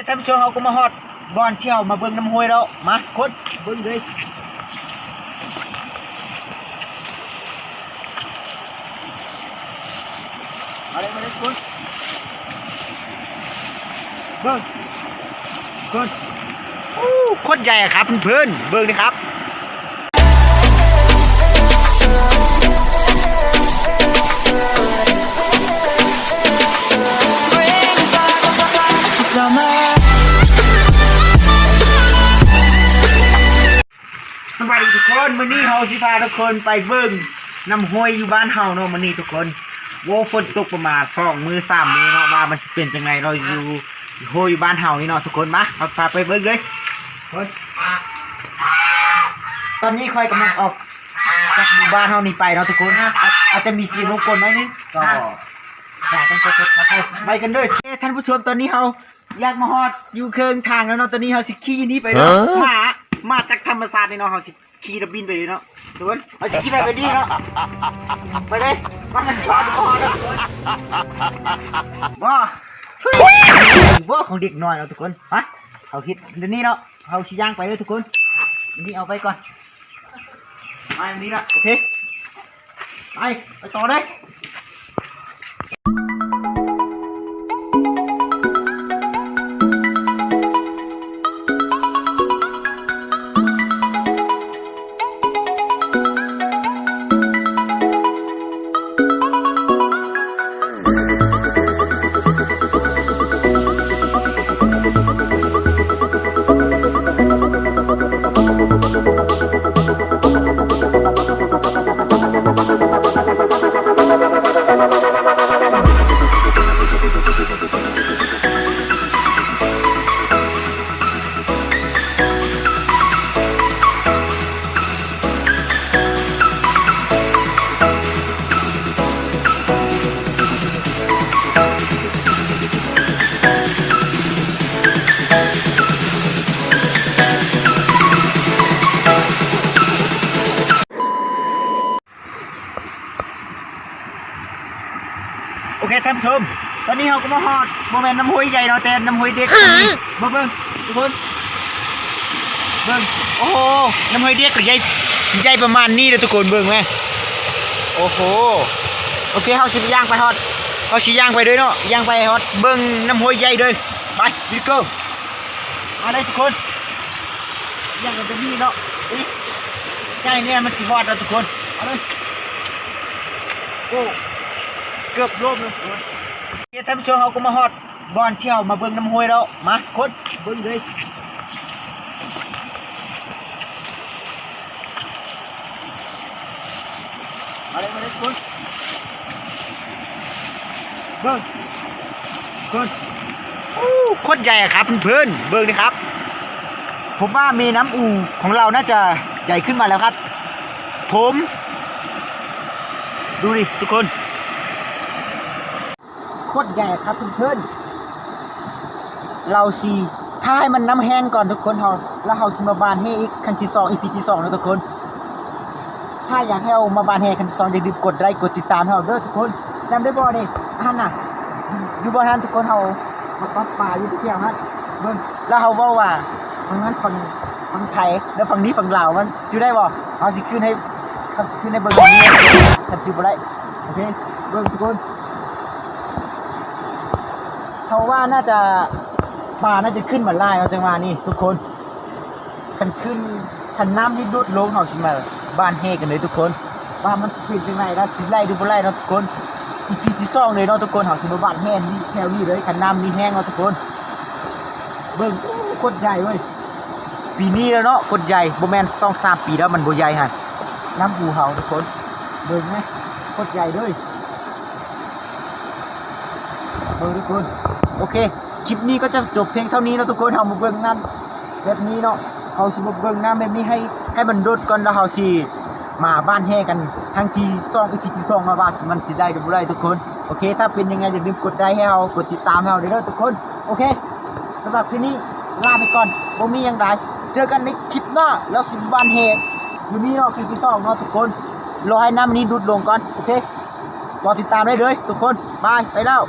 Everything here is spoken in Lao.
ທ່ານຜູ້ຊົມ ເຮົາກໍມາຮອດບ່ອນທີ່ເຮົາມາເບິ່ງນ້ຳຫ້ວຍແລ້ວ. ມາທຸກຄົນເບິ່ງເລີຍ. ມາເລີຍ ມາເລີຍທຸກຄົນ ເບິ່ງ ເບິ່ງ ໂອ້ ໂຄດໃຫຍ່ຄັບເພື່ອນໆ ເບິ່ງເດີຄັບ. ສະບາຍດີທຸກຄົນ ມື້ນີ້ເຮົາຊິພາທຸກຄົນໄປເບິ່ງນ້ຳຫ້ວຍຢູ່ບ້ານເຮົາເນາະ ມື້ນີ້ທຸກຄົນ. ໂອ້ ຝົນຕົກປະມານສອງມື້ສາມມື້ເນາະ ວ່າມັນຊິເປັນຈັ່ງໃດເນາະ ຢູ່ ໂອ້ ຢູ່ບ້ານເຮົານີ້ເນາະທຸກຄົນ. ມາ ເຮົາພາໄປເບິ່ງເລີຍ. ຕອນນີ້ຂ້ອຍກຳລັງອອກຈາກໝູ່ບ້ານເຮົານີ້ໄປເນາະທຸກຄົນ ອາດ ອາດຈະມີສຽງລົບກວນໜ້ອຍໜຶ່ງ ກໍຂໍຕ້ອງຂໍໂທດຂໍອະໄພ ໄປກັນເລີຍ. ເອີ ທ່ານຜູ້ຊົມ ຕອນນີ້ເຮົາ ຢາກມາຮອດຢູ່ເຄິ່ງທາງແລ້ວເນາະ ຕອນນີ້ເຮົາຊິຂີ່ນີ້ໄປເນາະ. ຮະ ມາ ມາຈາກທຳມະຊາດນີ້ເນາະ ເຮົາຊິຂີ່ແລ້ວບິນໄປເລີຍເນາະທຸກຄົນ. ເຮົາຊິຂີ່ໄປ ໄປນີ້ເນາະ ໄປເລີຍ ມາ ມາຊິຮອດ ມາຮອດແລ້ວທຸກຄົນ. ບໍ່ ບໍ່ຂອງເດັກນ້ອຍເນາະທຸກຄົນ. ມາ ເຮົາເຮັດແບບນີ້ເນາະ ເຮົາຊິຍ່າງໄປເລີຍທຸກຄົນ. ນີ້ເອົາໄປກ່ອນ ໄປນີ້ລະ ໂອເຄ ໄປ ໄປຕໍ່ເລີຍ. ໂອເຄ ທ່ານຜູ້ຊົມ ຕອນນີ້ເຮົາກໍມາຮອດ ບໍ່ແມ່ນນ້ຳຫ້ວຍໃຫຍ່ເນາະ ແຕ່ນ້ຳຫ້ວຍເດັກ. ຮະ ມາເບິ່ງທຸກຄົນ ເບິ່ງ ໂອ້ໂຫ ນ້ຳຫ້ວຍເດັກກໍໃຫຍ່ ໃຫຍ່ປະມານນີ້ເດີທຸກຄົນ ເບິ່ງແມ ໂອ້ໂຫ. ໂອເຄ ເຮົາຊິຍ່າງໄປຮອດ ເຮົາຊິຍ່າງໄປເດີເນາະ ຍ່າງໄປຮອດເບິ່ງນ້ຳຫ້ວຍໃຫຍ່ເດີ. ໄປ let's go. ມາເລີຍທຸກຄົນ ຍ່າງກັນໄປນີ້ເນາະ ນີ້ ໃກ້ນີ້ມັນຊິຮອດແລ້ວທຸກຄົນ. ມາເລີຍ ໂອ້ ເກືອບລົ້ມແລ້ວທຸກຄົນ. ເອີ ທ່ານຜູ້ຊົມ ເຮົາກໍມາຮອດບ່ອນທີ່ເຮົາມາເບິ່ງນ້ຳຫ້ວຍແລ້ວ. ມາທຸກຄົນ ເບິ່ງເລີຍ. ມາເລີຍ ມາເລີຍທຸກຄົນ ເບິ່ງ ເບິ່ງ ໂອ້ ໂຄດໃຫຍ່ຄັບເພື່ອນໆ ເບິ່ງເດີຄັບ. ຜົມວ່າແມ່ນ້ຳອູຂອງລາວໜ້າຈະໃຫຍ່ຂຶ້ນມາແລ້ວຄັບ ຜົມ ດູດິທຸກຄົນ. ໂຄດໃຫຍ່ຄັບເພື່ອນໆ ລາວຊິຖ້າໃຫ້ມັນນ້ຳແຫ້ງກ່ອນທຸກຄົນ ເຮົາ ແລ້ວເຮົາຊິມາຫວ່ານແຫອີກຄັ້ງທີສອງ ອີພີທີສອງເນາະທຸກຄົນ. ຖ້າຢາກໃຫ້ເຮົາມາຫວ່ານແຫຄັ້ງທີສອງ ຢ່າລືມກົດໄລກົດຕິດຕາມໃຫ້ເຮົາເດີທຸກຄົນ. ຈຳໄດ້ບໍ່ນີ້ ອັນນັ້ນນະ ຢູ່ບ່ອນນັ້ນທຸກຄົນ ເຮົາມາປັບປາຢູ່ແຖວນັ້ນ ເບິ່ງ ແລ້ວເຮົາເວົ້າວ່າຝັ່ງນັ້ນຝັ່ງ ຝັ່ງໄທ ແລ້ວຝັ່ງນີ້ຝັ່ງລາວ ມັນຈື່ໄດ້ບໍ່? ເຮົາຊິຂຶ້ນໃຫ້ ເຮົາຊິຂຶ້ນໃຫ້ເບິ່ງນີ້ ຄັນຈື່ບໍ່ໄດ້ ໂອເຄ ເບິ່ງທຸກຄົນ. ເຮົາວ່າໜ້າຈະ ປາໜ້າຈະຂຶ້ນມາຫຼາຍເນາະ ຈັງຫວະນີ້ທຸກຄົນ. ຄັນຂຶ້ນ ຄັນນ້ຳນີ້ຫຼຸດລົງ ເຮົາຊິມາຫວ່ານແຫກັນເລີຍທຸກຄົນ ວ່າມັນຊິເປັນຈັ່ງໃດ ແລ້ວຊິໄດ້ຫຼືບໍ່ໄດ້ເນາະທຸກຄົນ. ອີພີທີສອງເລີຍເນາະທຸກຄົນ ເຮົາຊິມາຫວ່ານແຫນີ້ແຖວນີ້ເລີຍ ຄັນນ້ຳນີ້ແຫ້ງເນາະທຸກຄົນ. ເບິ່ງ ໂອ້ ໂຄດໃຫຍ່ເວີຍ ປີນີ້ແລ້ວເນາະ ໂຄດໃຫຍ່ ບໍ່ແມ່ນສອງສາມປີແລ້ວມັນບໍ່ໃຫຍ່ຫັ້ນ ນ້ຳອູເຮົາທຸກຄົນ. ເບິ່ງແມ ໂຄດໃຫຍ່ເລີຍ ເບິ່ງທຸກຄົນ. ໂອເຄ ຄລິບນີ້ກໍຈະຈົບພຽງເທົ່ານີ້ເນາະທຸກຄົນ. ເຮົາມາເບິ່ງນ້ຳແບບນີ້ເນາະ ເຮົາຊິມາເບິ່ງນ້ຳແບບນີ້ໃຫ້ ໃຫ້ມັນດົດກ່ອນ ແລ້ວເຮົາຊິມາຫວ່ານແຫກັນຄັ້ງທີສອງ ອີພີທີສອງເນາະ ວ່າມັນຊິໄດ້ຫຼືບໍ່ໄດ້ທຸກຄົນ. ໂອເຄ ຖ້າເປັນຍັງໄງຢ່າລືມກົດໄລໃຫ້ເຮົາ ກົດຕິດຕາມໃຫ້ເຮົາເດີທຸກຄົນ. ໂອເຄ ສຳລັບຄລິບນີ້ລາໄປກ່ອນ ບໍ່ມີຫຍັງຫຼາຍ ເຈີກັນໃນຄລິບໜ້າ ແລ້ວຊິຫວ່ານແຫຢູ່ນີ້ເນາະ ຄັ້ງທີສອງເນາະທຸກຄົນ. ລໍໃຫ້ນ້ຳນີ້ດຸດລົງກ່ອນ ໂອເຄ ລໍຕິດຕາມໄດ້ເລີຍທຸກຄົນ. ບາຍ ໄປແລ້ວ.